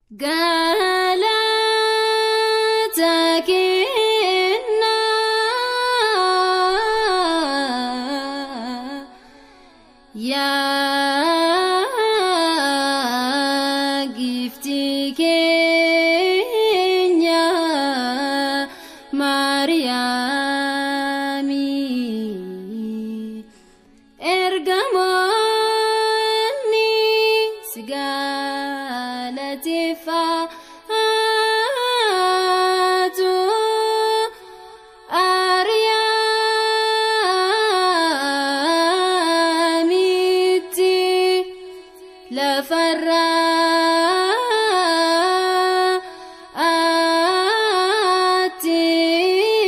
Galata kenna yaa giiftii keenya Maariyaami ergamoonni si galateeffatu Ariyaamitti lafarraa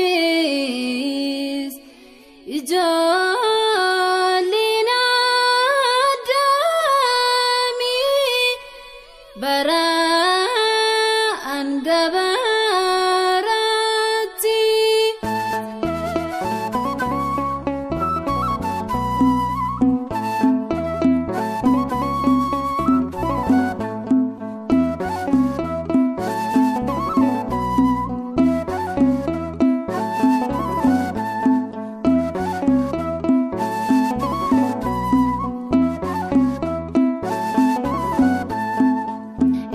atis ijoolleen Addaamii bara hanga baraatti.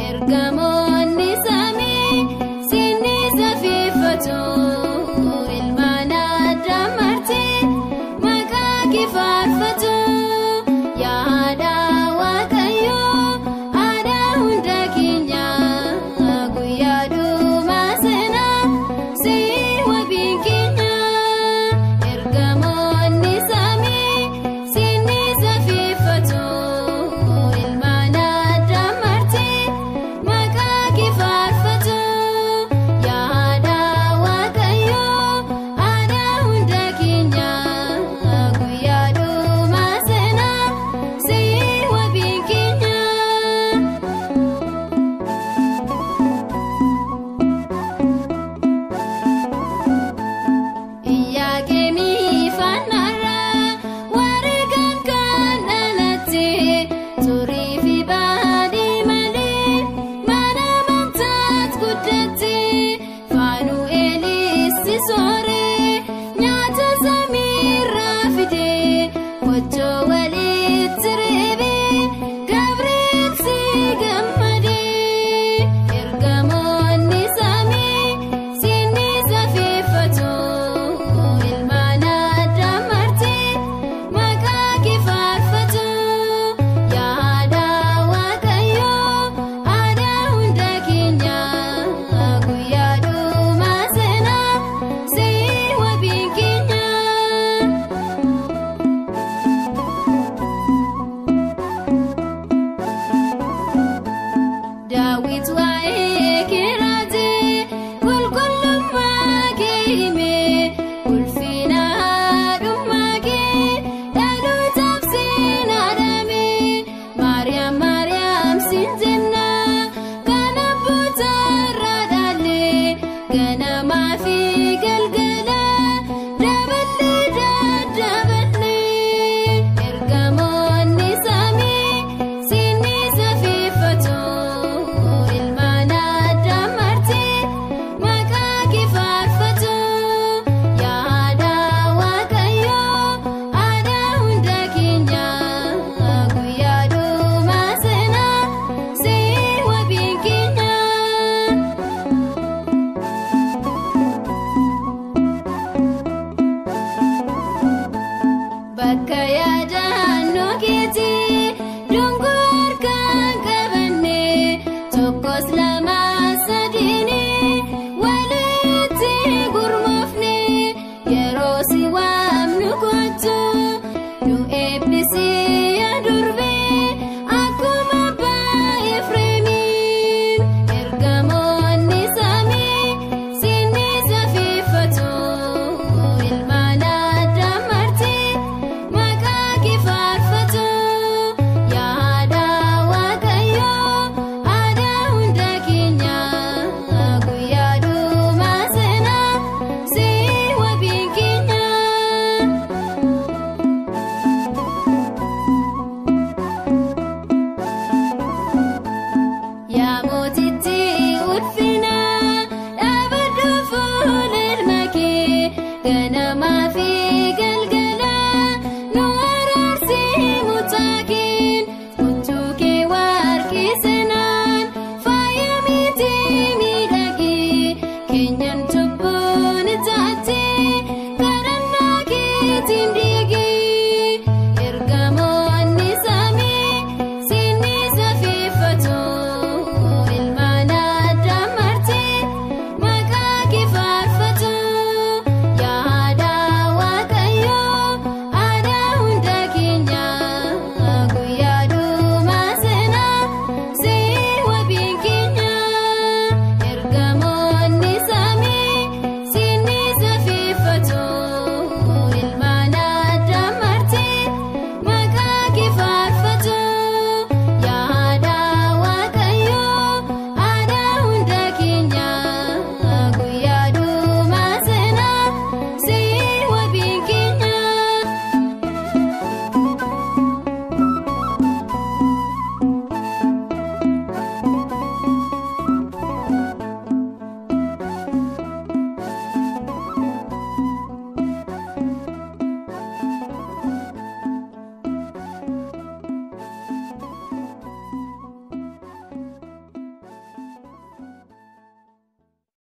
Ergamoonni samii sinni safeeffatu ilmaan Addaam marti maqaa kee faarfatu. Yaa haadha Waaqayyoo haadha hunda keenya guyyaa dhumaa sana si wabiin keenya. Ergamoonni samii sinni safeeffatu ilmaan Addaam marti maqaa kee faarfatu. Yaa haadha Waaqayyoo haadha hunda keenya guyyaa dhumaa sana si wabiin keenya. Iyyaaqeemii faanarraa wareegaan kan dhalatte turii fi baadii malee mana amantaatti guddatte Faanu'eelis si sooree nyaata samiirraa fide kojjoo walitti reebee Gabriel si gammade. Ergamoonni samii sinni safeeffatu ilmaan Addaam marti maqaa kee faarfatu. Yaa haadha Waaqayyoo haadha hunda keenya guyyaa dhumaa sana si wabiin keenya. Daawit waa'ee keeraate qulqullummaa kee hime ulfina haadhummaa kee dhalootaaf seenaa dhame. Maariyaam Maariyaam siin jenna kan abboota irraa dhaalle ganamaa fi galgala daballee daddaballee. Ergamoonni samii sinni safeeffatu ilmaan Addaam marti maqaa kee faarfatu. Yaa haadha Waaqayyoo haadha hunda keenya guyyaa dhumaa sana si wabiin keenya. Bakka yaadannoo keetii dungoo harkaan qabanne tokkos lama sadiini walitti gurmoofne yeroo si waamnu kottu nu eebbisi yaa durbee akkuma abbaa Efreemiin. Ergamoonni samii sinni safeeffatu ilmaan Addaam marti maqaa kee faarfatu. Yaa haadha Waaqayyoo haadha hunda keenya guyyaa dhumaa sana si wabiin keenya. Yaa mootii